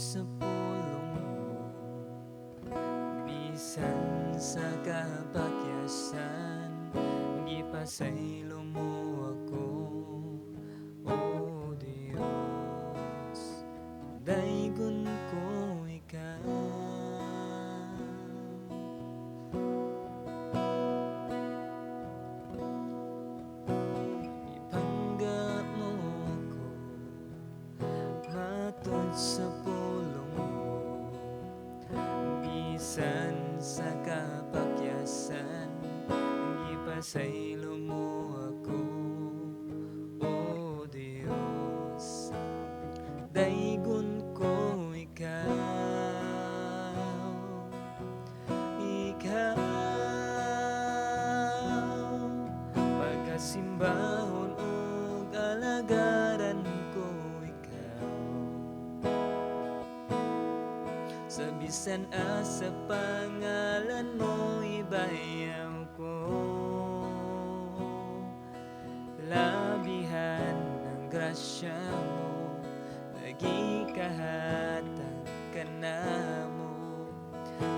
sa pulong mo, bisan sa kapakyasan, gipasaylo mo ako, O Dios. Daygon ko ikaw. Ipangga mo ako matud sa pulong mo, bisan sa kapakyasan, gipasaylo mo ako, O Dios. Daygon ko ikaw, ikaw. Pagkasimbahon ug alagaran ko ikaw, sa bisan asa pangalan mo ibayaw ko. Labihan ng grasya mo, nagikahatag ka na mo.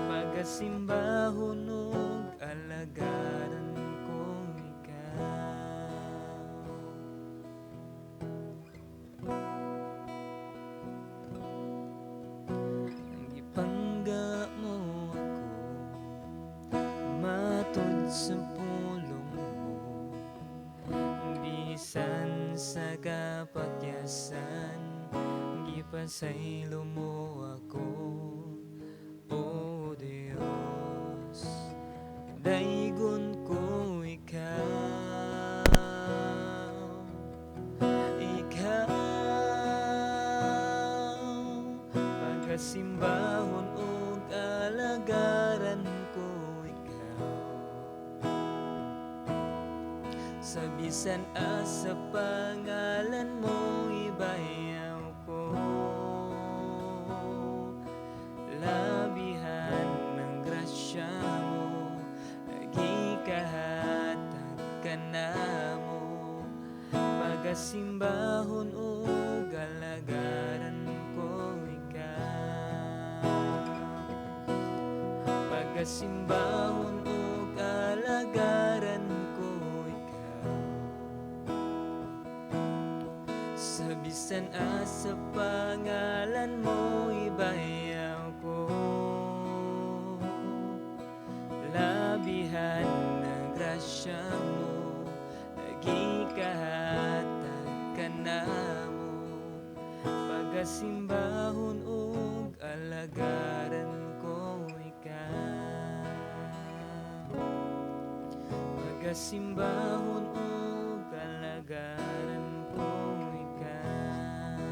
Pagkasimbahon ug alagaran ko ikaw. Ang ipangga mo ako matud sa pulong mo, bisan sa kapakyasan, gipasaylo mo ako, O Dios. Daygon ko ikaw, ikaw. Pagkasimbahon ug alagaran ko ikaw, sa bisan asa pangalan mo ibayaw ko. Labihan ng grasya mo, nagikahatag ka na mo. Pagkasimbahon ug alagaran ko ikaw. Pagkasimbahon ug alagaran ko ikaw, sa bisan asa pangalan mo ibayaw ko. Labihan ng grasya mo, nagikahatag ka na mo. Pagkasimbahon ug alagaran ko ikaw. Pagkasimbahon ug alagaran ko ikaw.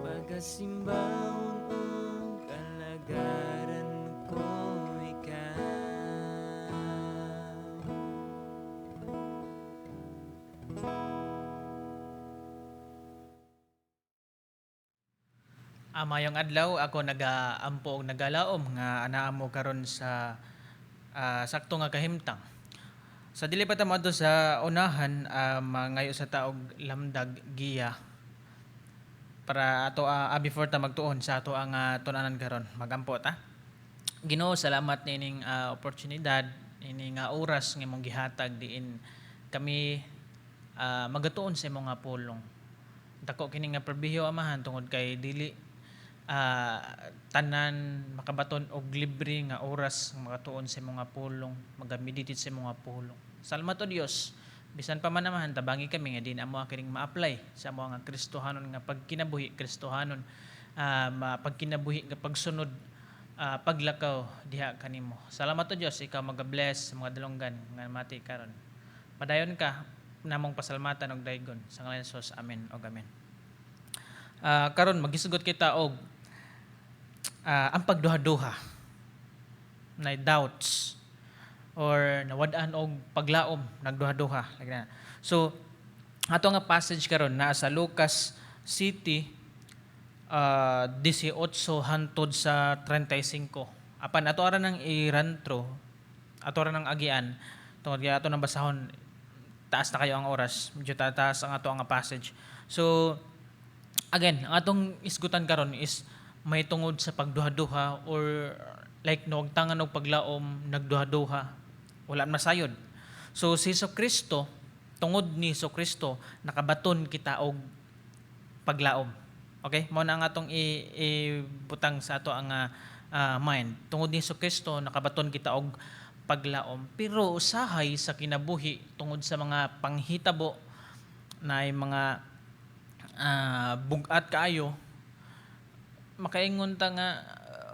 Pagkasimbahon ug alagaran ko ikaw. Mayong adlaw, ako nagaampo og nagalaom nga anaa mo karon sa sakto nga kahimtang. Sa dili pa ta moadto sa unahan, mangayo sa ta og lamdag giya para ato before ta magtuon sa ato ang tun-anan karon. Magampo ta. Ginoo, salamat nining oportunidad, ini nga oras nga imong gihatag diin kami magatuon sa imong nga pulong. Dako kini nga pribilehiyo, Amahan, tungod kay dili tanan makabaton og libre nga oras nga makatuon sa imong nga pulong, magameditate sa imong nga pulong. Salamat o Dios. Bisan pa man, Amahan, tabangi kami nga di na amo kining ma-apply sa amo nga Kristohanon nga pagkinabuhi, Kristohanon pagkinabuhi nga pagsunod, paglakaw diha kanimo. Salamat o Dios, ikaw maga-bless sa mga dalunggan nga mati karon. Padayon ka namong pasalamatan og daygon sa ngalan ni Jesus. Amen og amen. Karon magisgot kita og ang pagduha-duha na doubts or nawad-an og paglaom, nagduha-duha like na. So ato nga passage karon naa sa Lucas City 18 hantod sa 35. Apan ato ara nang i-run through, ato ra nang agian tungod kay ato nang basahon, taas na kayo ang oras, medyo tataas ang ato ang passage. So Again, ang atong isgutan karon is may tungod sa pagduha-duha or like nawagtangan og paglaom, nagduha-duha, wala masayod. So si Hesus Kristo, tungod ni Hesus Kristo, nakabaton kita og paglaom. Okay? Mao na ang atong ibutang sa ato ang mind. Tungod ni Hesus Kristo, nakabaton kita og paglaom. Pero usahay sa kinabuhi, tungod sa mga panghitabo na ay mga bugat kaayo, makaingon ta nga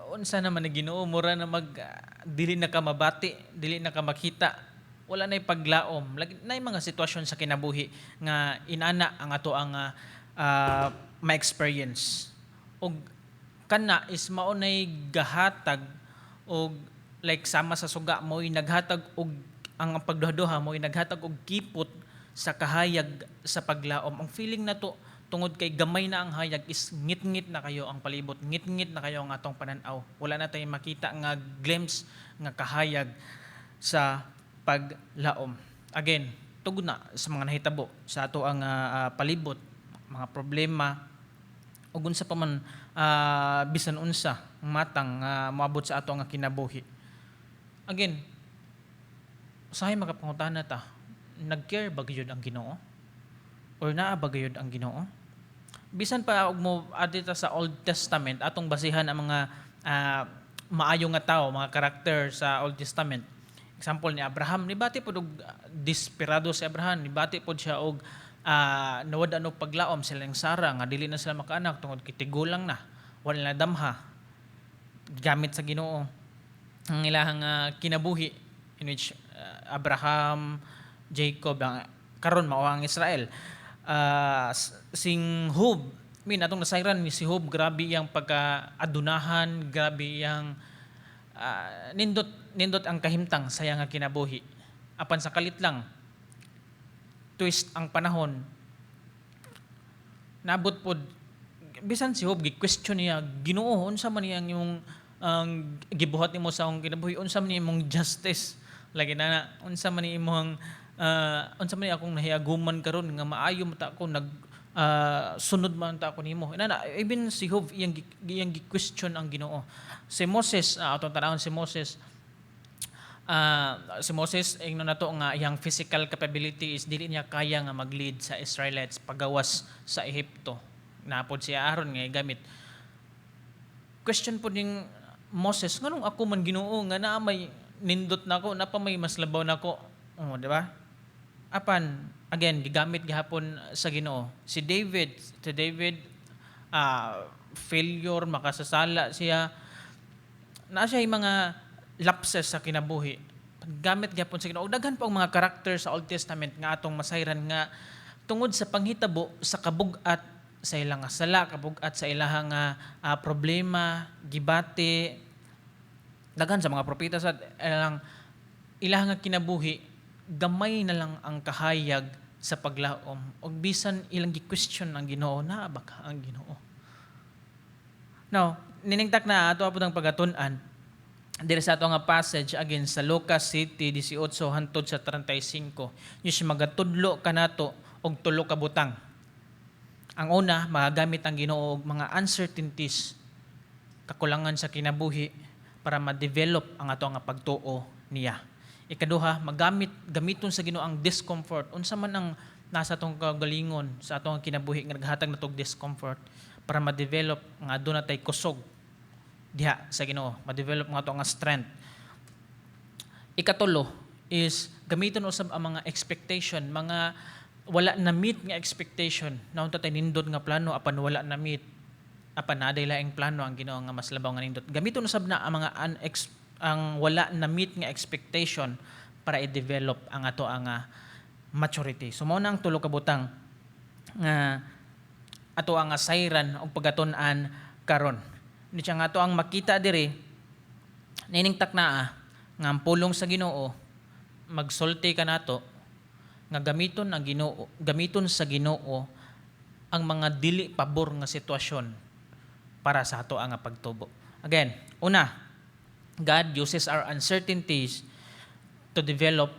unsa naman ni Ginoo, mura na mag dili na ka mabati, dili na ka makita, wala nay paglaom. Lagi nay mga sitwasyon sa kinabuhi nga inana ang ato ang ma-experience og kana is mao nay gahatag og like sama sa suga, mo'y naghatag og ang pagduha-duha mo'y naghatag og kipot sa kahayag sa paglaom. Ang feeling nato, tungod kay gamay na ang hayag, is ngit-ngit na kayo ang palibot, ngit-ngit na kayo ang atong pananaw. Wala na tay makita nga glimpse nga kahayag sa paglaom. Again, tungod na sa mga nahitabo sa ato ang palibot, mga problema ug unsa pa man, bisan unsa ang matang nga moabot sa ato nga kinabuhi. Again, usahay makapangutana ta, nag-care ba gyud ang Ginoo? Or naa ba gyud ang Ginoo? Bisan pa og mo adto ta sa Old Testament, atong basihan ang mga maayo nga tawo, mga karakter sa Old Testament. Example ni Abraham, nibati pod og desperado si Abraham, nibati pod siya og nawad og paglaom sila ng Sarah nga dili na sila makaanak tungod kay tigulang na, wala na damha. Gamit sa Ginoo ang ilahang kinabuhi, in which Abraham, Jacob, ang karon mao ang Israel. Sing Job, min atong nasayran ni si Job, grabe iyang pagka-adunahan, grabe iyang nindot nindot ang kahimtang sa iyang nga kinabuhi. Apan sa kalit lang, twist ang panahon, nabot pod bisan si Job gi-question niya, "Ginoo, unsa man iyang imong ang gibuhat nimo sa akong kinabuhi? Unsa man imong justice?" Lagi na, unsa man imong unsa man akong nahiaguman karon nga maayo man ta ako nag sunod man ta ako nimo? Inana, even si Job iyang gi-question ang Ginoo. Si Moses, atong tanawon si Moses. Si Moses, ingnon nato nga iyang physical capability is dili niya kaya nga mag-lead sa Israelites pagawas sa Ehipto. Napod si Aaron nga gamit. Question po ning Moses, "Nganong ako man, Ginoo, nga naa may nindot nako, napa may mas labaw nako?" Oh, di ba? Apan again, gigamit gihapon sa Ginoo. Si David, failure, makasasala siya. Naa siya yung mga lapses sa kinabuhi. Gamit gihapon sa Ginoo. Daghan pa ang mga karakter sa Old Testament nga atong masayran nga tungod sa panghitabo sa kabug-at sa ilang nga sala, kabug-at sa ilahang nga problema, gibati, daghan sa mga propeta sa ilang ilang nga kinabuhi, gamay na lang ang kahayag sa paglaom. Og bisan ilang gi-question ang Ginoo, naa ba ka ang Ginoo? Now, niningtak na ato apod ang pagatun-an diri sa ato nga passage, again sa Lucas 7:18 hantod sa 35. Yus magatudlo kanato og tulo ka butang. Ang una, magagamit ang Ginoo og mga uncertainties, kakulangan sa kinabuhi, para ma-develop ang ato nga pagtuo niya. Ikaduha, magamit gamiton sa Ginoo ang discomfort. Unsa man ang nasa atong kagalingon sa atong kinabuhi nga naghatag natog discomfort, para ma-develop nga aduna tay kusog diha sa Ginoo, ma-develop nga ato nga strength. Ikatulo is gamiton usab ang mga expectation, mga wala na meet nga expectation. Naunta tay nindot nga plano apan wala na meet. Apan naa day laing plano ang Ginoo nga mas labaw nga nindot. Gamiton usab na ang mga ang wala na meet nga expectation para i-develop ang ato ang maturity. So mao na ang tulo ka butang nga ato ang sayran og pagatun-an karon. Ni siya nga ato ang makita diri nining taknaa nga ang pulong sa Ginoo magsulti kanato nga gamiton ang Ginoo, gamiton sa Ginoo ang mga dili pabor nga sitwasyon para sa ato ang pagtubo. Again, una, God uses our uncertainties to develop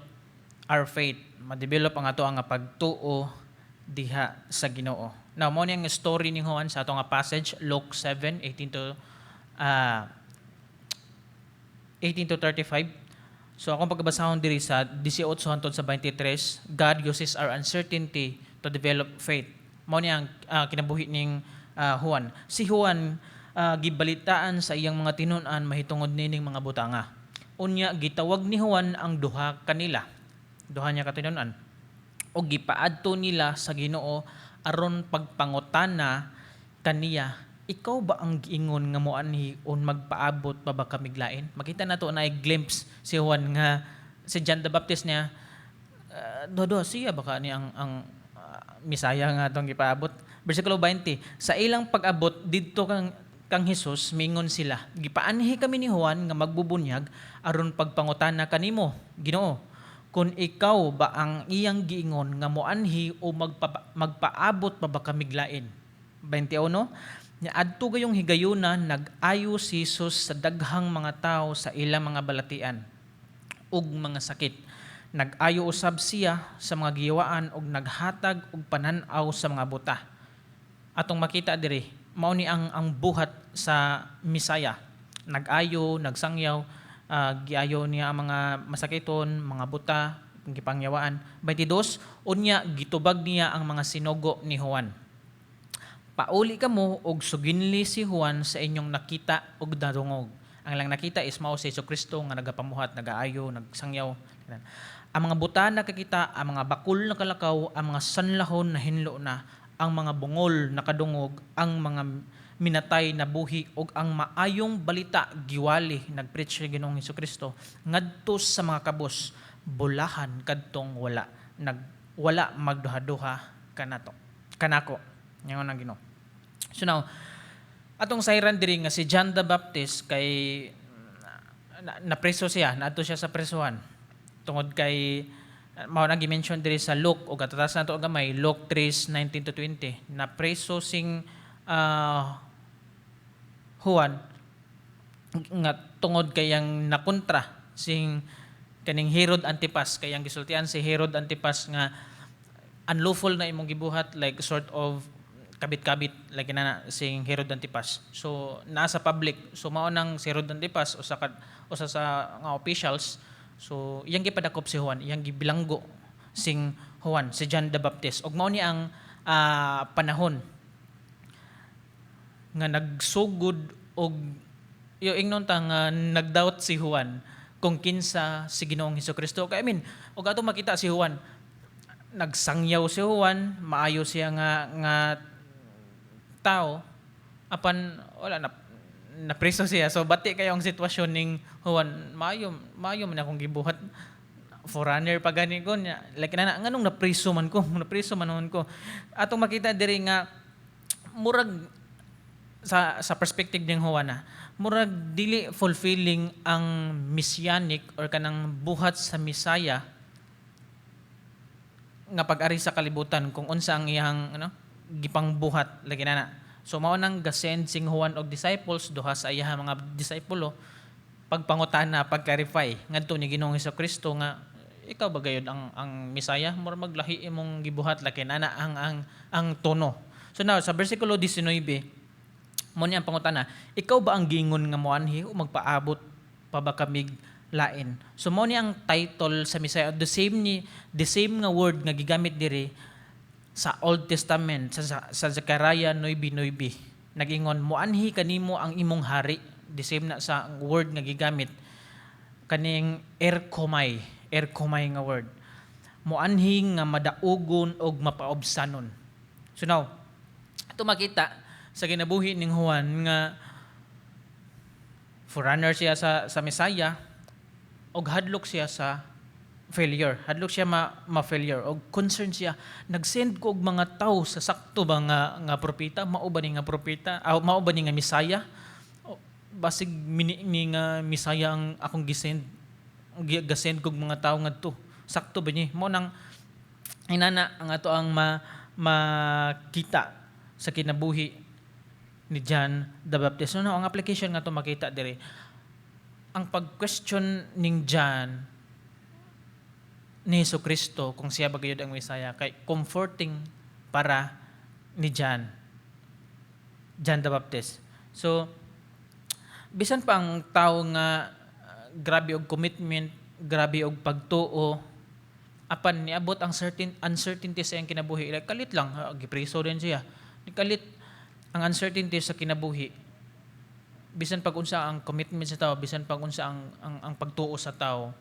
our faith. Ma-develop ang ato ang pagtuo diha sa Ginoo. Now, mao ni ang story ni Juan sa atong nga passage, Luke 7, 18 to 35. So akong pagkabasahon diri sa 18 hangtod sa 23, God uses our uncertainty to develop faith. Mao ni ang kinabuhi ning Juan. Si Juan gibalitaan sa iyang mga tinun-an mahitungod nining mga butanga. Unya gitawag ni Juan ang duha kanila. Duha niya ka tinun-an. O gipaadto nila sa Ginoo aron pagpangutana kaniya, "Ikaw ba ang giingon nga moanhi o magpaabot pa ba kamig lain?" Makita nato na glimpse si Juan nga si John the Baptist niya, do siya baka ni ang Misaya nga atong gipaabot. Versikulo 20, sa ilang pag-abot didto kang Hesus, mingon sila, "Gipaanhi kami ni Juan nga magbubunyag aron pagpangutana kanimo, Ginoo, kung ikaw ba ang iyang giingon nga moanhi o magpaabot pa ba kamig lain?" 21, nya adto gayong higayuna nag-ayo si Jesus sa daghang mga tao sa ilang mga balatian ug mga sakit. Nag-ayo usab siya sa mga giyawaan ug naghatag og panan-aw sa mga buta. Atong makita diri, mao ni ang buhat sa Misaya. Nag-ayo, nagsangyaw, giayo niya ang mga masakiton, mga buta, gipangyawaan. 22, unya gitubag niya ang mga sinugo ni Juan. "Pauli kamo og suginli si Juan sa inyong nakita ug nadungog." Ang lang nakita is mao si Kristo nga nagapamuhat, nagaayo, nagsangyaw. Ang mga buta nakakita, ang mga bakul nakalakaw, ang mga sanlahon nahinlo na, ang mga bungol nakadungog, ang mga minatay nabuhi ug ang maayong balita giwali, nagpreach si Ginoong Kristo ngadto sa mga kabos. Bulahan kadtong wala magduha-duha kanato kanako, ingon ang Ginoo. So now, atong sayran diri nga si John the Baptist kay napreso siya, naadto siya sa presohan. Tungod kay mao na gi-mention diri sa Luke ug atatas nato gamay, Luke 3:19 to 20, napreso sing Juan nga tungod kay ang nakontra sing kaning Herod Antipas, kay ang gisultian si Herod Antipas nga unlawful na imong gibuhat, like sort of kabit-kabit like na sing Herod Antipas. So naa sa public. So mao nang si Herod Antipas usa sa nga officials. So iyang gipadakop si Juan, iyang gibilanggo sing Juan, si John the Baptist. Ug mao ni ang panahon nga nagsugod og yo ingnon ta nga nagdoubt si Juan kung kinsa si Ginoong Hesukristo. Kay I mean, ug ato makita si Juan, nagsangyaw si Juan, maayo siya nga tao, apan wala na, napreso siya. So bati kayo ang sitwasyon ning Juan, maayo maayo man akong gibuhat, forerunner pa gani ko niya. Like na nganong napreso man ko, napreso man nuon ko. Atong makita diri nga murag sa perspective ning Juan na murag dili fulfilling ang messianic or kanang buhat sa Misaya nga pag-ari sa kalibutan kung unsa ang iyang ano gipangbuhat lagi na. So mao nang gasend sing Juan og disciples, duha sa iyang mga disipulo, pagpangutana, pag-clarify ngadto ni Ginoong Kristo nga ikaw ba gayud ang Misaya? Mura maglahi imong gibuhat, laki na ang tono. So now sa versikulo 19, mo ni ang pangutana, "Ikaw ba ang gingon nga moanhi o magpaabot pa ba kamig lain?" So mo ni ang title sa Misaya, the same nga word nga gigamit diri sa Old Testament sa Zechariah 9:9. Nagingon, "Moanhi kanimo ang imong hari." The same na sa word nga gigamit kaning erkomai, erkomai nga word. Moanhi nga madaugon og mapaobsanon. So now, ito makita sa kinabuhi ning Juan nga forerunner siya sa Messiah og hadlok siya sa failure. Hadlok siya ma-failure og concern siya. Nagsend ko og mga tao sa sakto ba nga propeta? Mao ba ni nga propeta? Aw, mao ba ni nga Messiah? O, basig mini ni nga Messiah ang akong gisend. Gasend kog mga tao ngadto. Sakto ba ni? Mao nang inana ang ato ang makita sa kinabuhi ni John the Baptist. So, no, ang application nga to makita diri, ang pag-question ning John ni Hesus Kristo kung siya ba gayud ang Messiah kay comforting para ni John. John the Baptist. So bisan pa ang tao nga grabe og commitment, grabe og pagtuo, apan niabot ang certain uncertainty sa iyang kinabuhi, like kalit lang, gipriso din siya. Kalit ang uncertainty sa kinabuhi. Bisan pag unsa ang commitment sa tao, bisan pag unsa ang pagtuo sa tao,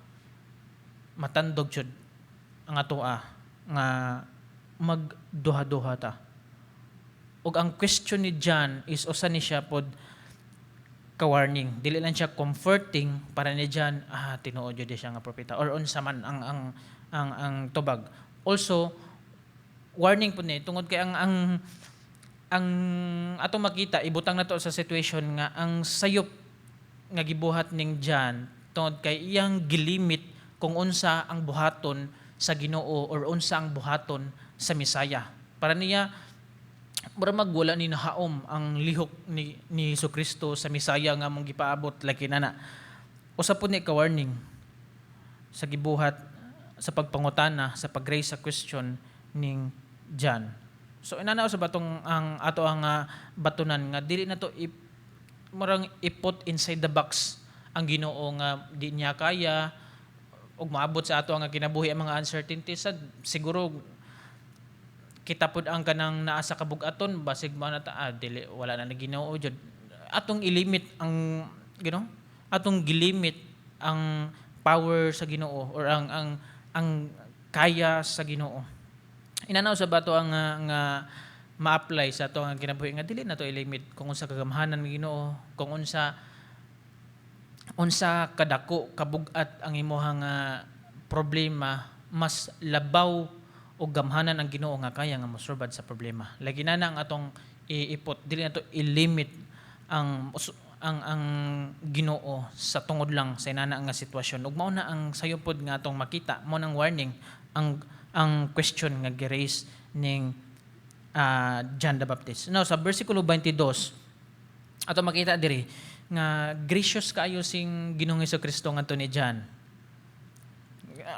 matandog jud ang atoa nga magduha-duha ta. Ug ang question ni John is usa ni siya pod ka-warning. Dili lang siya comforting para ni John, tinuod jud siya nga propeta or unsa man ang tubag. Also warning pud ni tungod kay ang atong makita, ibutang nato sa situation nga ang sayop nga gibuhat ning John tungod kay iyang gilimit kung unsa ang buhaton sa Ginoo or unsa ang buhaton sa Misaya. Para niya mura magwala ni nahaom ang lihok ni Hesus Kristo sa Misaya nga mong gipaabot, like inana. Usa pud ni ka warning sa gibuhat sa pagpangutana, sa pag-raise sa question ning John. So inana sa batong ang ato ang batunan nga dili na to murang i-put inside the box ang Ginoo nga di niya kaya ug maabot sa ato ang kinabuhi ang mga uncertainties. Sad siguro kita pud ang kanang naa sa kabug-aton, basig mo na ta, dili, wala na ni Ginoo jud. Atong ilimit ang Ginoo, atong gilimit ang power sa Ginoo or ang kaya sa Ginoo. Inanaw sa bato ang nga ma-apply sa ato ang kinabuhi nga dili na to ilimit kung unsa kagamhanan ng Ginoo, kung unsa unsa kadako, kabug-at ang imuhang problema, mas labaw o gamhanan ang Ginoo nga kaya nga mosurbad sa problema. Lagi na ang atong iipot, dili na to ilimit ang Ginoo sa tungod lang sa inana nga sitwasyon. Ug mao na ang sayo pod nga atong makita, mao nang warning ang question nga gi-raise ning John the Baptist. Now sa versikulo 22, ato makita diri nga gracious kaayo sing Ginoong Kristo ngadto ni John.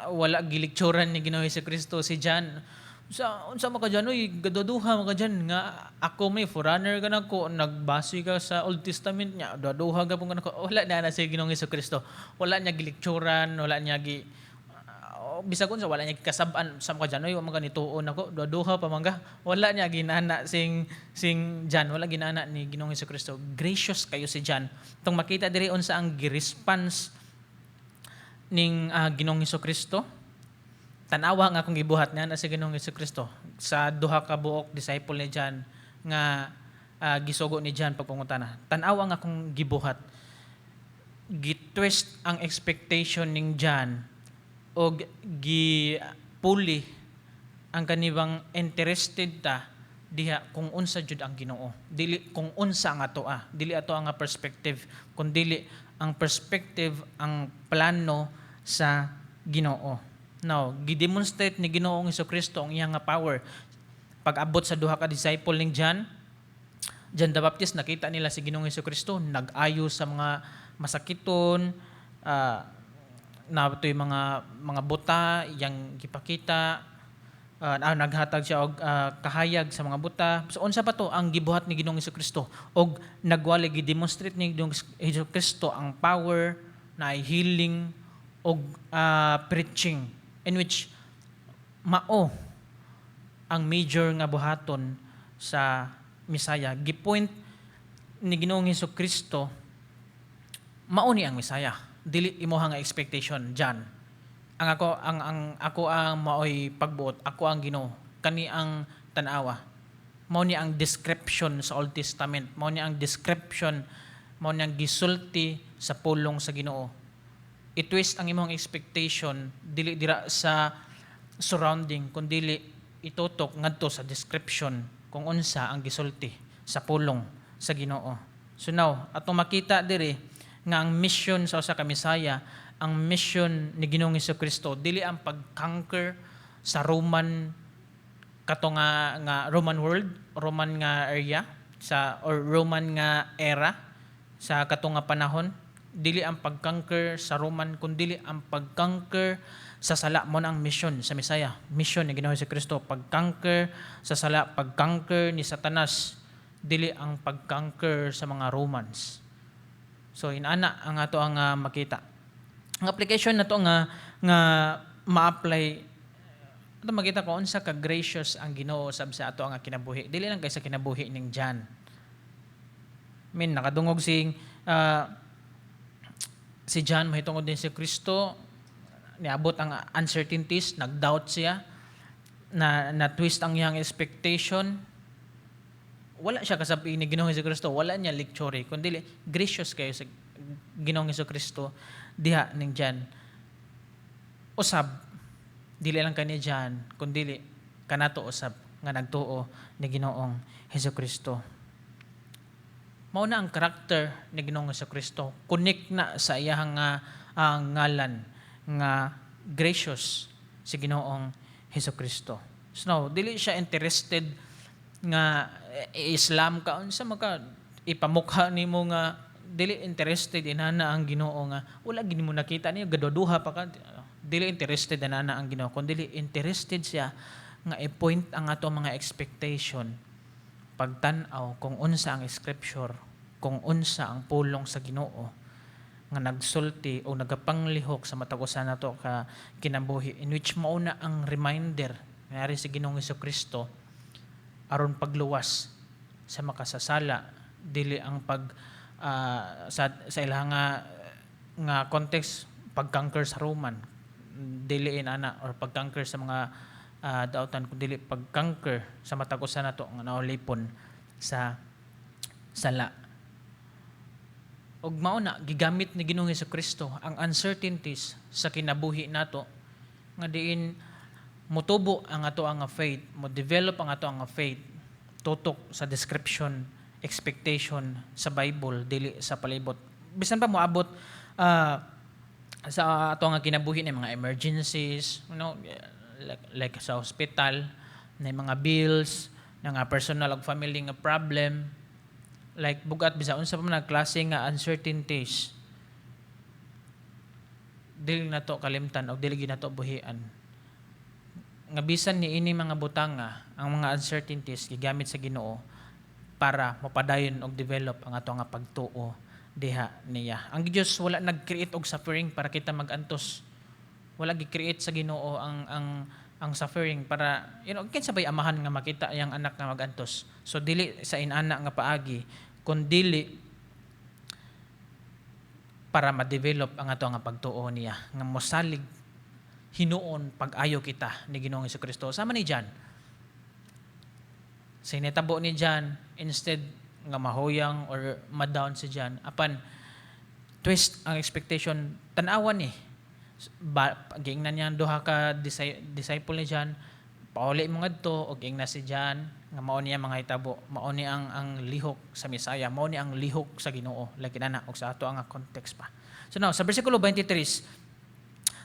Wala gilikturan ni Ginoong Kristo si John. Sa unsa man ka dyan, uy, gaduduha man ka dyan, nga ako may forerunner ka nako, nagbase ka sa Old Testament niya, duha ka pong nako. Wala na na si Ginoong Kristo. Wala niya gilikturan, wala niya gi bisag unsa, wala niya kasab-an sa ka dyan, uy, wa man ka nituon ako, duha pa man ka. Wala niya ginana sing John, wala ginana ni Ginoong Kristo. Gracious kayo si John. Tong makita diri unsa ang gi-response ning Ginoong Kristo. Tanawa nga akong gibuhat nga na si Ginoong Kristo sa duha ka buok disciple ni John nga gisugo ni John pagpangutana. Tanawa nga akong gibuhat. Gitwist ang expectation ning John og gipuli ang kanibang interested ta diha kung unsa jud ang Ginoo, dili kung unsa ang atoa, dili ato ang perspective, kun dili ang perspective ang plano sa Ginoo. Now gidemonstrate ni Ginoong Kristo ang iyang nga power pag-abot sa duha ka disciple ning John, John the Baptist. Nakita nila si Ginoong Kristo nag-ayo sa mga masakiton, na ito'y mga buta yang gipakita, naghatag siya og kahayag sa mga buta. So unsa pa to ang gibuhat ni Ginoong Kristo og nagwali, gidemonstrate ni Ginoong Kristo ang power na healing og preaching, in which mao ang major nga buhaton sa Misaya. Gipoint ni Ginoong Kristo, mao ni ang Misaya. Dili imuha nga expectation, John. Ang ako ang maoy pagbuot, ako ang Ginoo. Kani ang tan-awa. Mao ni ang description sa Old Testament, mao ni ang description, mao ni ang gisulti sa pulong sa Ginoo. I-twist ang imong expectation dili dira sa surrounding, kundi itutok ngadto sa description kung unsa ang gisulti sa pulong sa Ginoo. So now, atong makita diri nga ang mission sa usa ka Mesaya, ang mission ni Ginoong Kristo dili ang pag-conquer sa Roman kato nga Roman world, Roman nga area sa or Roman nga era sa kato nga panahon, dili ang pag-conquer sa Roman, kundi ang pag-conquer sa sala. Mao na ang mission sa Mesaya, mission ni Ginoong Kristo, pag-conquer sa sala, pag-conquer ni Satanas, dili ang pag-conquer sa mga Romans. So inana ang ato ang makita. Ang application nato nga nga ma-apply ato, makita ko unsa ka gracious ang Ginoo sab sa ato ang kinabuhi. Dili lang kay sa kinabuhi ning John. Min nakadungog si John mahitungod din si Kristo, niabot ang uncertainties, nag-doubt siya, na na twist ang iyang expectation. Wala siya kasabi ni Ginoong Kristo, wala niya lecture, kundi gracious kayo sa Ginoong Kristo diha ning John. Usab dili lang kani John, kundi kanato usab nga nagtuo ni Ginoong Hesus Kristo. Mao na ang karakter ni Ginoong Kristo. Connect na sa iyahang nga ang ngalan nga gracious si Ginoong Hesus Kristo. So now, dili siya interested nga Islam ka, unsa maka ipamukha nimo nga dili interested inana ang Ginoo nga wala gini mo nakita niyo, gaduha pa ka. Dili interested inana ang Ginoo, kundi interested siya nga i-point ang ato mga expectation pagtan-aw kung unsa ang scripture, kung unsa ang pulong sa Ginoo nga nagsulti o nagapanglihok sa matag usa nato ka kinabuhi, in which mao na ang reminder ngari si Ginoong Kristo aron pagluwas sa makasasala, dili ang pag sa ilang nga nga context, pag-conquer sa Roman, dili inana or pag-conquer sa mga dautan, kundi pag-conquer sa matag usa nato nga naulipon sa sala. Ug mao na gigamit ni Ginoong Kristo ang uncertainties sa kinabuhi nato nga diin motubo ang ato ang faith, mo develop ang ato ang faith tutok sa description, expectation sa Bible, dili sa palibot. Bisan pa moabot sa ato nga kinabuhi ng mga emergencies, like sa hospital, na mga bills, na nga personal ug family nga problem, like bugat bisa unsa pa man ang klase nga uncertainties, dili nato kalimtan og dili gyud nato buhian nga bisan ni ini mga butanga, ang mga uncertainties, gigamit sa Ginoo para mapadayon og develop ang ato nga pagtuo diha niya. Ang Dios wala nag-create og suffering para kita magantos. Wala gi-create sa Ginoo ang suffering para kinsa bay amahan nga makita iyang anak nga magantos? So dili sa inana nga paagi, kundili para ma-develop ang ato nga pagtuo niya nga mosalig hinuon pag-ayo kita ni Ginoong Kristo. Sama ni John. Sa initabo ni John, instead nga mahuyang or ma-down si John, apan twist ang expectation, tanawan ni. Ba, giingnan niya ang duha ka disciple ni John, "Pauli mo ngadto," og ingna si John nga mao niya mga hitabo, mao ni ang lihok sa Mesaya, mao ni ang lihok sa Ginoo, like inana og sa ato ang context pa. So now, sa bersikulo 23,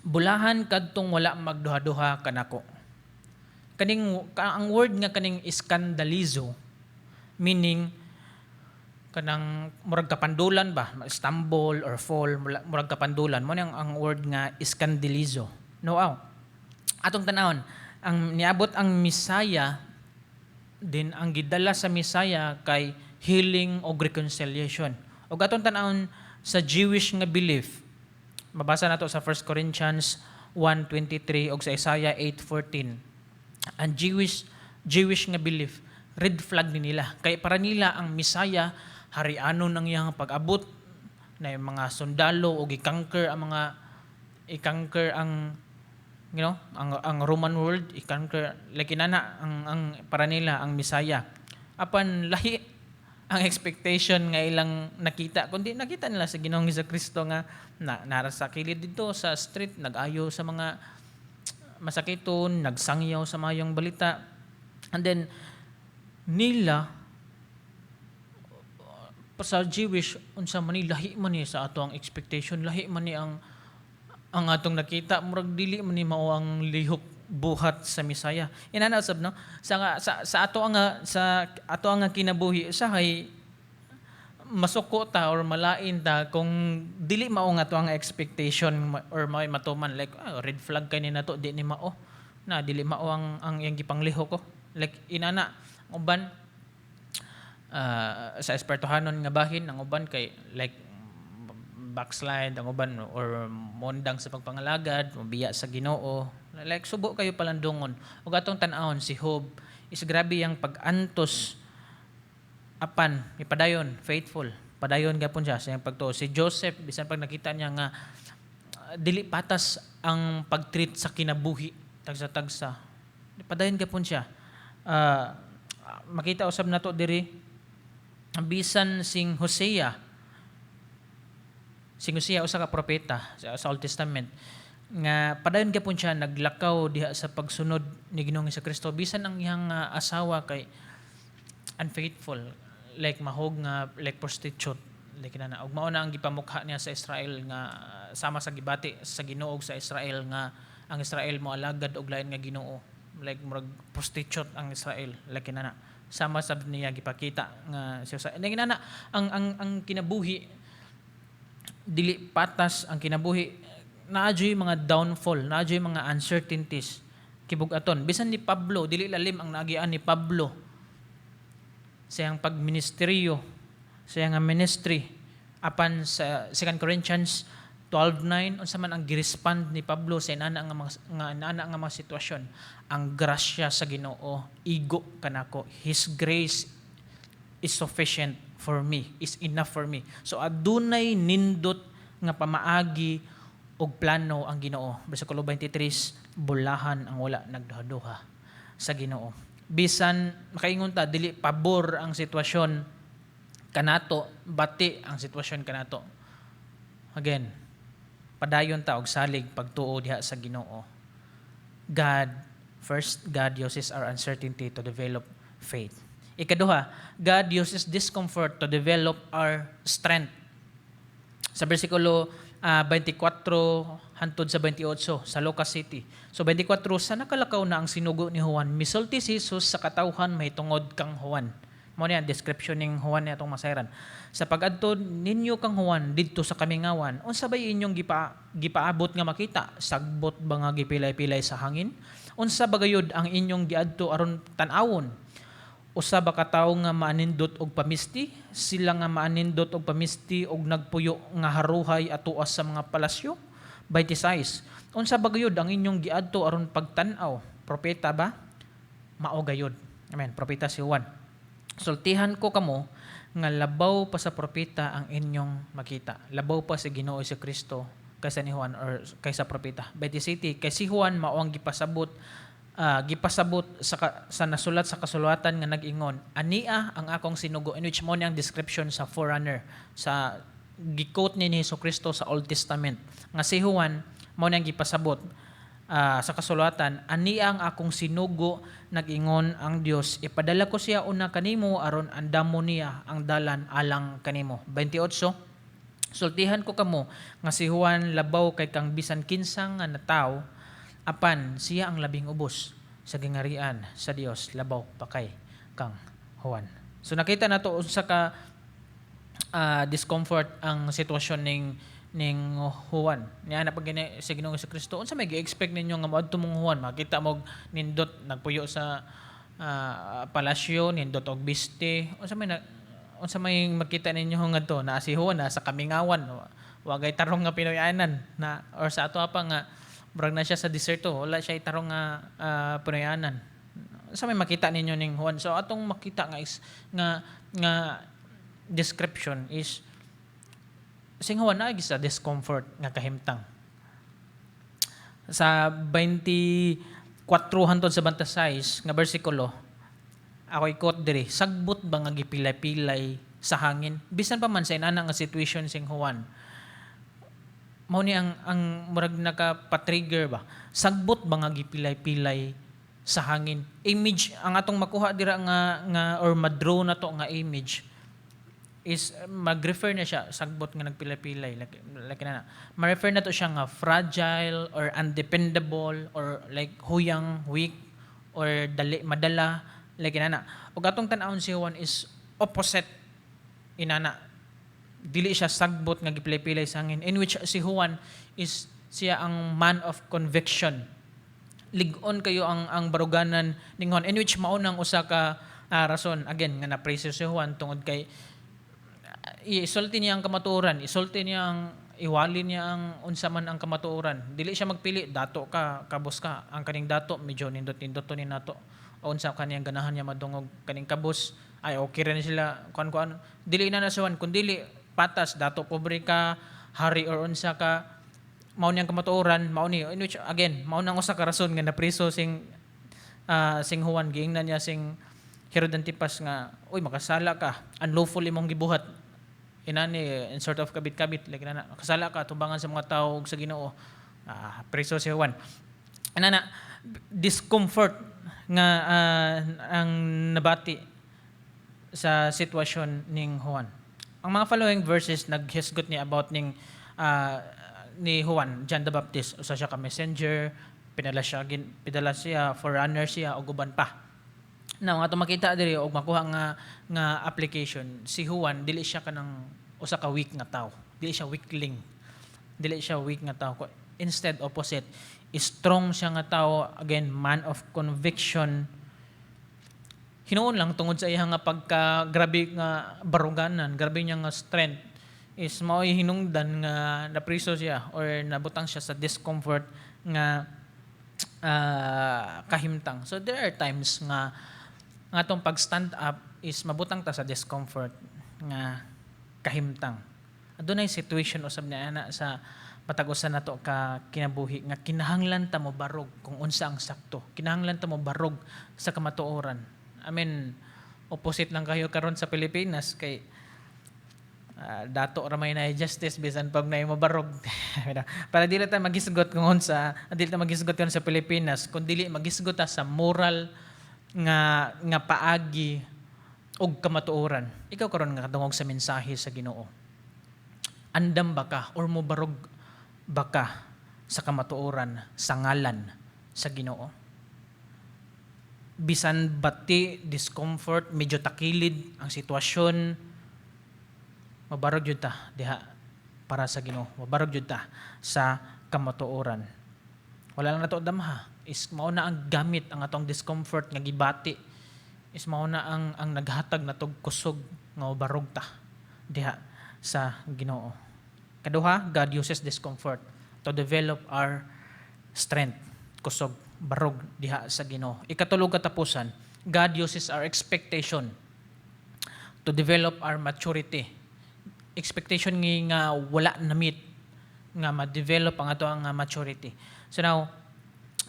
"Bulahan kadtong wala magduha-duha kanako." Kaning ang word nga kaning iskandalizo, meaning kanang murag kapandulan ba, stumble or fall, murag kapandulan mo ang word nga iskandalizo. No aw. Atong tanawon, ang niabot ang Misaya din, ang gidala sa Misaya kay healing o reconciliation. Og atong tanawon sa Jewish nga belief, mabasa nato sa 1 Corinthians 1:23 og sa Isaiah 8:14. Ang Jewish nga belief, red flag ni nila. Kay para nila ang Misaya harianon ang iyang pag-abot na yung mga sundalo o gi-conquer ang mga i-conquer ang you know ang Roman world, i-conquer, like inana ang para nila ang Misaya. Apan lahi ang expectation nga ilang nakita, kundi nakita nila sa Ginoong Kristo nga na nara sa kilid dito sa street, nag-ayo sa mga masakiton, nagsangyaw sa mayong balita. And then nila pa sa Jewish, unsa man ni, lahi man ni sa ato ang expectation, lahi man ni ang atong nakita, murag dili man ni mao ang lihok buhat sa Misaya. Inana usab, no, sa ato ang kinabuhi usahay Masuko ta or malain ta kung dili mao nga to ang expectation or mao'y matuman, like, "Ah, red flag kay ni nato, di ni mao na, dili mao ang iyang gipanglihok ko," like inana. Ang uban, sa espertohanon nga bahin, ang uban kay like backslide ang uban or mondang sa pagpangalagad, mobiya sa Ginoo, like subo kayo palandungon. Ug atong tan-awon si Job is grabe yang pag-antos, apan ipadayon, faithful padayon gapon siya sa iyang pagtuo. Si Joseph, bisan pag nakita niya nga dili patas ang pag-treat sa kinabuhi tagsa-tagsa, padayon gapon siya. Makita usab nato diri bisan sing Hosea. Sing Hosea, usa ka propeta sa Old Testament nga padayon gapon siya naglakaw diha sa pagsunod ni Ginoong Kristo bisan ang iyang asawa kay unfaithful, like mahog nga like prostitute, like na ug mao na ang gipamukha niya sa Israel nga sama sa gibati sa Ginoo sa Israel nga ang Israel moalagad og lain nga Ginoo, like murag prostitute ang Israel, like kinana, sama sab niya gipakita nga siya sa kinana. Ang kinabuhi dili patas. Ang kinabuhi naa juy mga downfall, naa juy mga uncertainties kibug-aton. Bisan ni Pablo, dili lalim ang naagian ni Pablo sa iyang pagministeryo, sa iyang ministry, apan sa 2 Corinthians 12:9, unsa man ang girespond ni Pablo sa inana nga mga sitwasyon? "Ang grasya sa Ginoo igo kanako." His grace is sufficient for me, is enough for me. So adunay nindot nga pamaagi og plano ang Ginoo. Bersikulo 23, bulahan ang wala nagduha-duha sa Ginoo. Bisan makaingon ta dili pabor ang sitwasyon kanato, bati ang sitwasyon kanato. Again, padayon ta og salig pagtuo diha sa Ginoo. God, first, God uses our uncertainty to develop faith. Ikaduha, God uses discomfort to develop our strength. Sa bersikulo 24 hantod sa 28 sa Lucas City. So 24, sa nakalakaw na ang sinugo ni Juan, misulti si Jesus sa katawhan mahitungod kang Juan. Mao ni ang description ning Juan ni atong masayran. "Sa pag-adto ninyo kang Juan didto sa kamingawan, unsa bay inyong gipaabot nga makita? Sagbot ba nga gipilay-pilay sa hangin? Unsa ba gayud ang inyong giadto aron tan-awon? Usa ba ka tawo nga maanindot og pamisti? Sila nga maanindot og pamisti og nagpuyo nga haruhay atoa sa mga palasyo? 26. Unsa ba gayud ang inyong giadto aron pagtan-aw? Propeta ba? Mao gayud." Amen. Propeta si Juan. "Sultihan ko kamo nga labaw pa sa propeta ang inyong makita." Labaw pa si Ginoo si Kristo kaysa ni Juan or kaysa propeta. 27, kay si Juan mao ang gipasabot sa nasulat sa kasulatan nga nag-ingon, "Ania ang akong sinugo," in which mao ni ang description sa forerunner sa gi-quote ni Hesus Kristo sa Old Testament nga si Juan mao ni ang gipasabot sa kasulatan, "Ania ang akong sinugo, nag-ingon ang Dios, ipadala ko siya una kanimo aron andamo niya ang dalan alang kanimo." 28, sultihan ko kamo nga si Juan labaw kay kang bisan kinsa nga nataw, apan siya ang labing ubos sa gingarian sa Dios labaw pa kay kang Juan. So nakita nato unsa ka discomfort ang sitwasyon ning Juan. Niya na pag gini sa Ginoong Kristo, unsa may gi-expect ninyo nga moadto mong Juan? Makita mo nindot nagpuyo sa palasyo, nindot og biste. Unsa may makita ninyo ngadto na si Juan na sa kamingawan, wagay tarong nga Pinoyanan na or sa ato pa nga murag na siya sa diserto, wala siya tarong nga Pinoyanan. Unsa may makita ninyo ning Juan? So atong makita nga is nga nga description is sing Juan naa sa discomfort nga kahimtang. Sa 24 hantod sa 26 nga bersikulo, ako i-quote diri, "Sagbot ba nga gipilay-pilay sa hangin?" Bisan pa man sa inana nga situation sing Juan, mao ni ang murag naka-trigger ba? Sagbot ba nga gipilay-pilay sa hangin? Image ang atong makuha dira nga or ma-draw na to nga image is mag-refer na siya sagbot nga nagpilay-pilay, like na ma-refer na to siya nga fragile or undependable or like huyang, weak or dali madala, like inana. Ug atong tan-awon si Juan is opposite inana. Dili siya sagbot nga gipilay-pilay sa hangin. In which si Juan is siya ang man of conviction. Lig-on kayo ang baruganan ni Juan, in which mao nang usa ka rason again nga na-praise si Juan tungod kay isulti niya ang kamatuoran, isulti niya ang iwali niya ang unsa man ang kamatuoran. Dili siya magpili, dato ka, kabos ka. Ang kaning dato medyo nindot-nindot to ni nato. O unsa kaniyang ganahan niya madungog, kaning kabos ay okay rin sila kuan kuan. Dili na na si Juan, kun dili patas, dato, pobre ka, hari or unsa ka, mao niyang kamatuoran, mao ni, in which again mao nang usa ka rason nga napriso sing Juan. Giingnan niya sing Herod Antipas nga, "Uy, makasala ka, unlawful imong gibuhat," inani, in sort of kabit-kabit like na, "Kasala ka tubangan sa mga tao ug sa Ginoo." Preso si Juan. Inana discomfort nga ang nabati sa sitwasyon ning Juan. Ang mga following verses naghisgot ni about ning ni Juan, John the Baptist. Usa siya ka messenger, pinadala siya, forerunner siya ug uban pa. Now, nga makita diri og makuha nga application, si Juan dili siya kanang usa ka weak nga tao. Dili siya weakling. Dili siya weak nga tao. Instead, opposite. Strong siya nga tao, again, man of conviction. Hinuon lang tungod sa iyang nga pagka grabe nga baruganan, grabe niya nga strength is mao'y hinungdan nga napriso siya or nabutang siya sa discomfort nga kahimtang. So there are times nga nga atong pag-stand up is mabutang ta sa discomfort nga kahimtang. Adunay situation usab na ana sa matag usa nato ka kinabuhi nga kinahanglan ta mo barog kung unsa ang sakto. Kinahanglan ta mo barog sa kamatuoran. I mean, opposite lang kayo karon sa Pilipinas kay dato ra may na justice bisan pag na mo barog. Para dili ta magisgot kung unsa, dili ta magisgot karon sa Pilipinas kun dili magisgot ta sa moral nga paagi og kamatuoran. Ikaw karon nga kadungog sa mensahe sa Ginoo, andam ba ka or mobarog ba ka sa kamatuoran sa ngalan sa Ginoo? Bisan bati, discomfort, medyo takilid ang sitwasyon, mabarog jud ta diha para sa Ginoo. Mabarog jud ta sa kamatuoran. Wala lang nato damha is mao na ang gamit ang atong discomfort nga gibati is mao na ang naghatag natog kusog nga mobarog ta diha sa Ginoo. Kaduha, God uses discomfort to develop our strength, kusog, barog diha sa Ginoo. Ikatulog katapusan, God uses our expectation to develop our maturity. Expectation nga wala na meet nga ma-develop ang ato ang maturity. So now,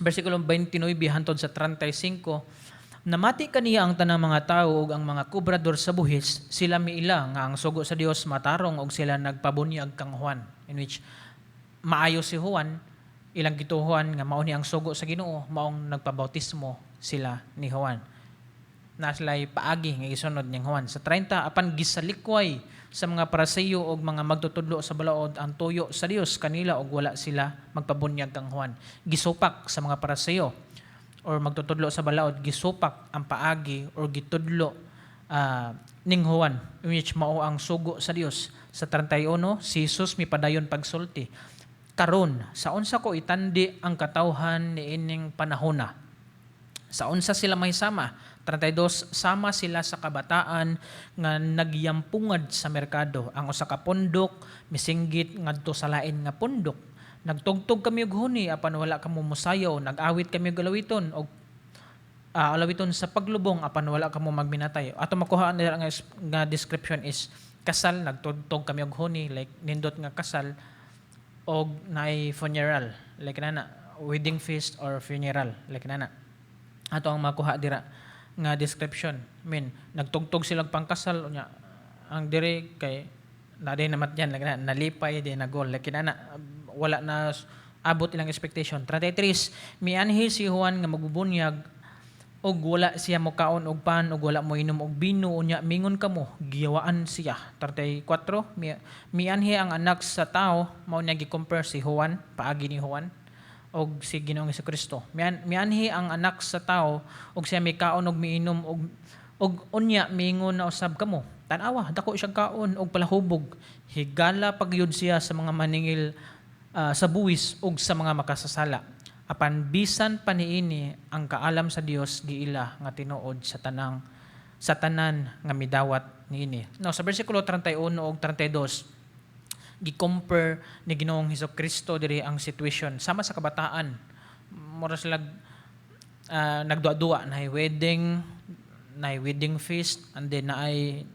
versikulo 29 hantod sa 35. Namati kaniya ang tanang mga tawo ug ang mga kobrador sa buhis, sila miila nga ang sugo sa Dios matarong ug sila nagpabunyag kang Juan, in which maayo si Juan, ilang gituohan nga mao ni ang sugo sa Ginoo, maong nagpabautismo sila ni Juan. Na sila'y paagi nga gisunod ning Juan. Sa 30, apan gisalikway sa mga Pariseo og mga magtutudlo sa balaod ang tuyo sa Dios kanila og wala sila magpabunyag kang Juan. Gisupak sa mga Pariseo or magtutudlo sa balaod, gisupak ang paagi or gitudlo ning Juan, in which mao ang sugo sa Dios. Sa 31, si Jesus mipadayon pagsulti, "Karon, sa unsa ko itandi ang katawhan niining panahona? Sa unsa sila mahisama? 32, sama sila sa kabataan nga nagyampungad sa merkado. Ang usa ka pundok misinggit ngadto sa lain nga pundok, 'Nagtugtog kami og huni apan wala kamo mosayaw, nag-awit kami og alawiton og alawiton sa paglubong apan wala kamo magminatay.'" Ato makuha nila nga description is kasal, nagtugtog kami og huni, like nindot nga kasal og naay funeral, like nana wedding feast or funeral, like nana ato ang makuha dira nga description. I mean, nagtugtog sila og pangkasal, unya ang dire kay na din namatyan, like na nalipay di nagol, like kinana wala na abot ilang expectation. 33, mianhi si Juan nga magbubunyag og wala siya mokaon og pan og wala moinom og bino, unya mingon kamo, 'Giyawaan siya.' 34, mianhi ang Anak sa Tao, mao niya gi-compare si Juan, paagi ni Juan og si Ginoong Kristo. Mianhi ang Anak sa Tao og siya mikaon og miinom og unya mingon na usab kamo, Tan-awa, dako siya kaon og palahubog. Higala pagyud siya sa mga maningil sa buwis ug sa mga makasasala. Apan bisan pa niini, ang kaalam sa Dios giila nga tinuod sa tanan nga midawat niini. Now, sa bersikulo 31 ug 32, gi-compare ni Ginoong Hesus Kristo diri ang situation sama sa kabataan. Mura sila nagduwa-duwa, naay wedding feast and then naay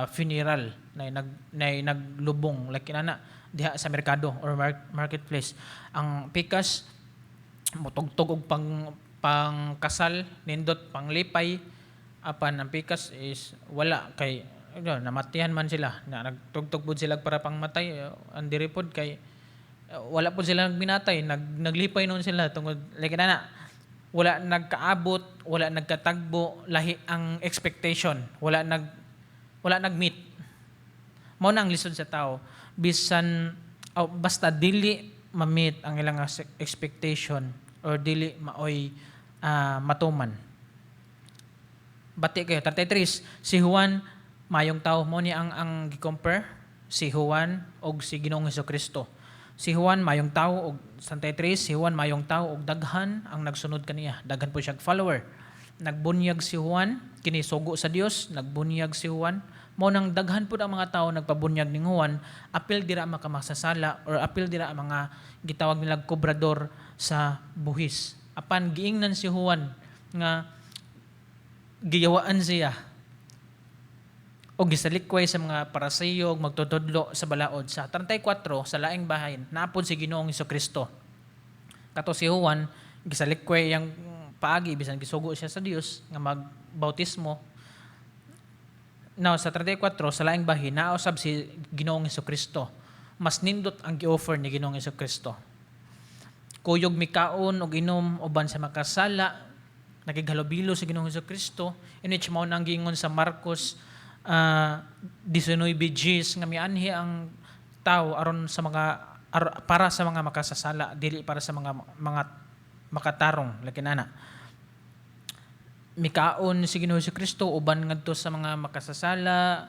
funeral, naay naglubong, like inana diha sa merkado or marketplace. Ang pikas mutugtog og pang pangkasal, nindot panglipay, apan ang pikas is wala kay ano, namatihan man sila na nagtugtog pud sila para pangmatay. Ang diri pod kay wala pod sila nagminatay, naglipay noon sila tungod like na wala nagkaabot, wala nagkatagbo, lahi ang expectation, wala nag-meet. Mao na ang lisod sa tao, bisan oh, basta dili ma-meet ang ilang expectation or dili maoy matuman. Bati kayo. 33, si Juan mayong tao. Mo ni ang gi-compare si Juan og si Ginoong Kristo. Si Juan mayong tao og 33, si Juan mayong tao og daghan ang nagsunod kaniya. Daghan po siya follower. Nagbunyag si Juan, kini sugo sa Dios, nagbunyag si Juan. Mao nang daghan pud ang mga tao nagpabunyag ning Juan, apil dira makamasasala or apil dira ang mga gitawag nilang kobrador sa buhis. Apan giingnan si Juan nga giyawaan siya o gisalikway sa mga Paraseo ug magtutudlo sa balaod. Sa 34, sa laing bahin, naapod si Ginoong Kristo. Kato si Juan, gisalikway yang paagi bisan gisugo siya sa Dios nga magbautismo. Now, sa 34, sa laing bahin, nausab si Ginoong Kristo. Mas nindot ang gi-offer ni Ginoong Kristo. Kuyog mikaon og inom uban sa makasala, nakighalubilo si Ginoong Kristo, in which mao nang giingon sa Marcos 19 Gs nga mianhi ang tao aron sa mga para sa mga makasasala, dili para sa mga makatarong, lagi nana. Mikaon si Ginoong Kristo uban ngadto sa mga makasasala,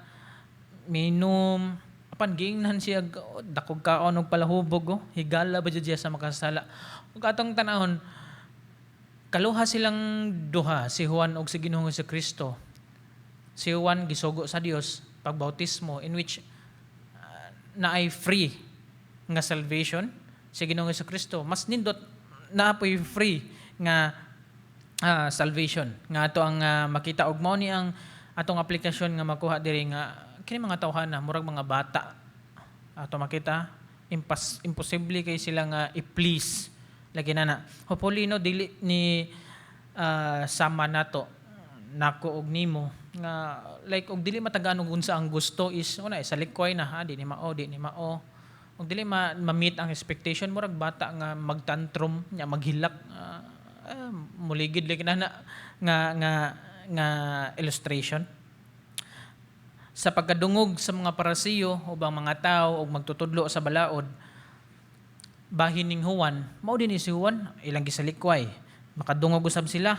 minom, apan giingnan siya, oh, dakog kaon og palahubog, oh, higala ba jud siya sa makasasala. Ug atong tanahon, kaluha silang duha, si Juan ug si Ginoong Kristo. Si Juan gisugo sa Dios pagbautismo, in which naay free nga salvation. Si Ginoong Kristo mas nindot, naapoy free nga salvation nga ato ang makita. Og mao ni ang atong aplikasyon nga makuha diri nga kini mga tawhana murag mga bata. Ato makita imposible kay sila nga i-please, lagi na na. Hopefully, no, dili ni sama nato, nako og nimo, nga like og dili matagaan og unsa ang gusto is una sa likway na ha, di ni mao, di ni mao, og dili ma ma-meet ang expectation, murag bata nga magtantrum nya, maghilak, muligid lagi na na nga illustration. Sa pagkadungog sa mga Parasiyo ubang mga tao ug magtutudlo sa balaod bahin ning Juan, mao din ni si Juan, ilang gisalikway. Makadungog usab sila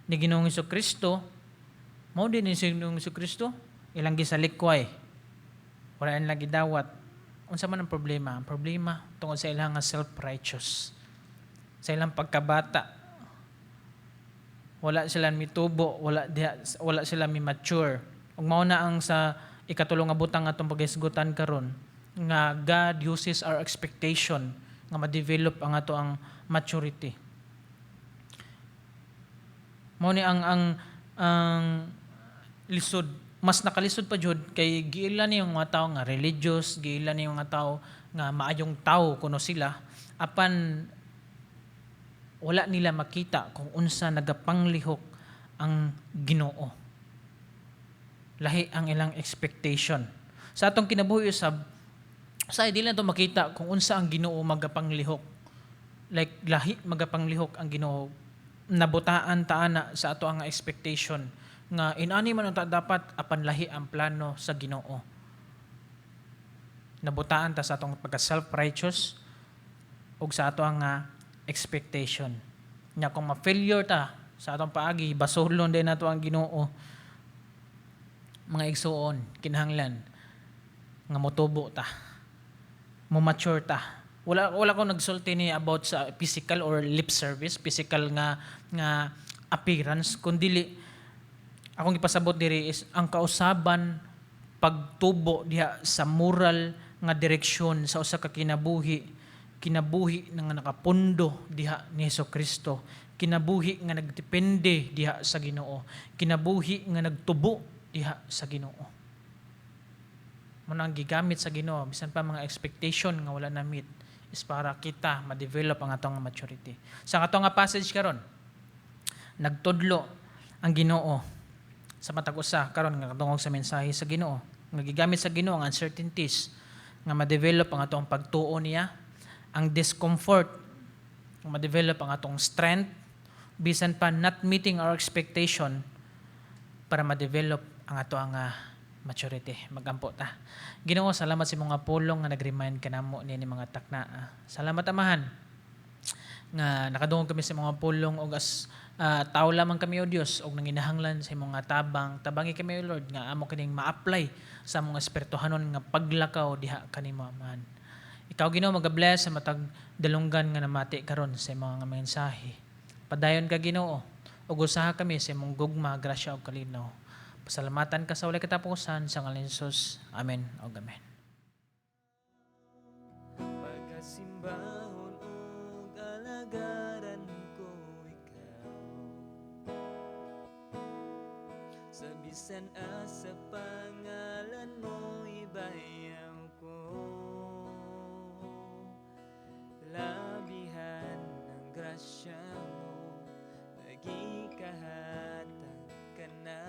ni Ginoong Kristo, mao din ni si Ginoong Kristo, ilang gisalikway. Wala nila gidawat. Unsa man ang problema? Ang problema tungod sa ilang nga self-righteous. Sa ilang pagkabata. Wala sila mitubo, wala sila mi mature. Ug mao na ang sa ikatulo nga butang atong paghisgutan karon nga God uses our expectation nga ma-develop ang ato ang maturity. Mao ni ang lisod, mas nakalisod pa jud kay giila ni yung mga tao nga religious, giila ni yung mga tao nga maayong tao kuno sila, apan wala nila makita kung unsa nagapanglihok ang Ginoo. Lahi ang ilang expectation. Sa atong kinabuhi usab, sa dili na to makita kung unsa ang Ginoo magapanglihok. Like lahi magapanglihok ang Ginoo. Nabutaan ta ana sa ato ang expectation nga inani man unta dapat, apan lahi ang plano sa Ginoo. Nabutaan ta sa atong pagka self-righteous ug sa ato ang expectation. Nya kung ma-failure ta sa atong paagi, basolon din nato ang Ginoo. Mga igsuon, kinahanglan nga motubo ta, mo mature ta. Wala ko nagsulti ni about sa physical or lip service, physical nga appearance, kundili akong ipasabot diri is ang kausaban pagtubo diha sa moral nga direksyon sa usa ka kinabuhi, kinabuhi nga nakapundo diha ni Hesus Kristo, kinabuhi nga nagdepende diha sa Ginoo, kinabuhi nga nagtubo diha sa Ginoo. Mao ang gigamit sa Ginoo bisan pa mga expectation nga wala na meet is para kita ma-develop ang atong maturity. Sa atong nga passage karon, nagtudlo ang Ginoo sa matag usa karon nga kadungog sa mensahe sa Ginoo, nga gigamit sa Ginoo ang uncertainties nga ma-develop ang atong pagtuo niya, ang discomfort nga ma-develop ang atong strength bisan pa not meeting our expectation, para ma-develop ang ato ang maturity. Magampo ta. Ginoo, salamat sa mga pulong nga nag-remind kanamo ni mga takna. Salamat, Amahan, nga nakadungog kami sa mga pulong og as tao lamang kami, o Dios, og nanginahanglan sa imong nga tabang. Tabangi kami, O Lord, nga amo kining ma-apply sa among espirituhanon nga paglakaw diha kanimo, Amahan. Ikaw, Ginoo, magabless sa matag dalunggan nga namati karon sa imong nga mensahe. Padayon ka, Ginoo, ug usaha kami sa imong gugma, grasya ug kalinaw. Pasalamatan ka sa walay katapusan sa ngalan ni Jesus. Amen ug amen. Pagkasimbahon ug alagaran ko ikaw sa bisan asa, pangalan mo ibayaw ko. Labihan ng grasya mo, nagikahatag ka na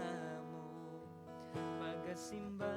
mo. Pagkasimba